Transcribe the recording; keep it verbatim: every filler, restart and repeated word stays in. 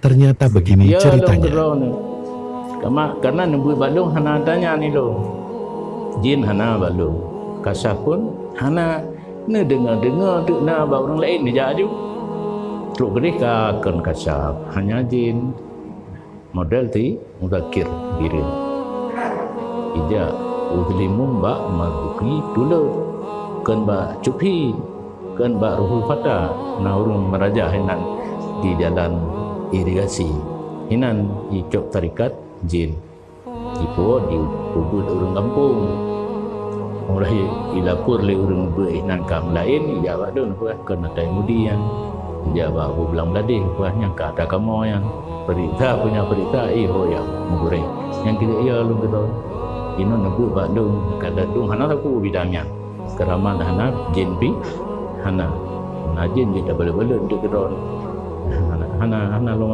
Ternyata begini ceritanya. Lôn keudroe nyoe. Kama-, karena neubeuet bak lôn hana tanya ni lôn. Jin hana bak lôn. Kasyaf pun hana neudeungoe-deungoe teuk na bak ureuëng laén neujak aju. Trok keudeh ka kon kasyaf, hanya jin. Model ti Muzakir Bireuen. Ijak Uzlimum bak Marzuki tuleueng, kon bak Cubhi, kon bak Ruhul Fata, na ureuëng meuraja hinan di jalan irigasi. Hinan icok tarekat jin. Ipo dipeubuet ureuëng gampông. Mulai ilapor lé ureuëng beuet hinan ka meulaén, ijak bak lôn peugah kon atai mudi nyan. Ijak bak Abu Blang Bladeh peugah nyang ka ata kamoe nyan. Peuriksa punya peuriksa, eh, ho nyang meugurée. Nyang keu iya lôn keudroe. Inong neubeuet bak lôn, ka lôn hana sapeue bidang nyan. Keuramat hana, jin pi hana. Na jin jeuet tabalot-balot deuek keudroe. Hana, hana, hana lôn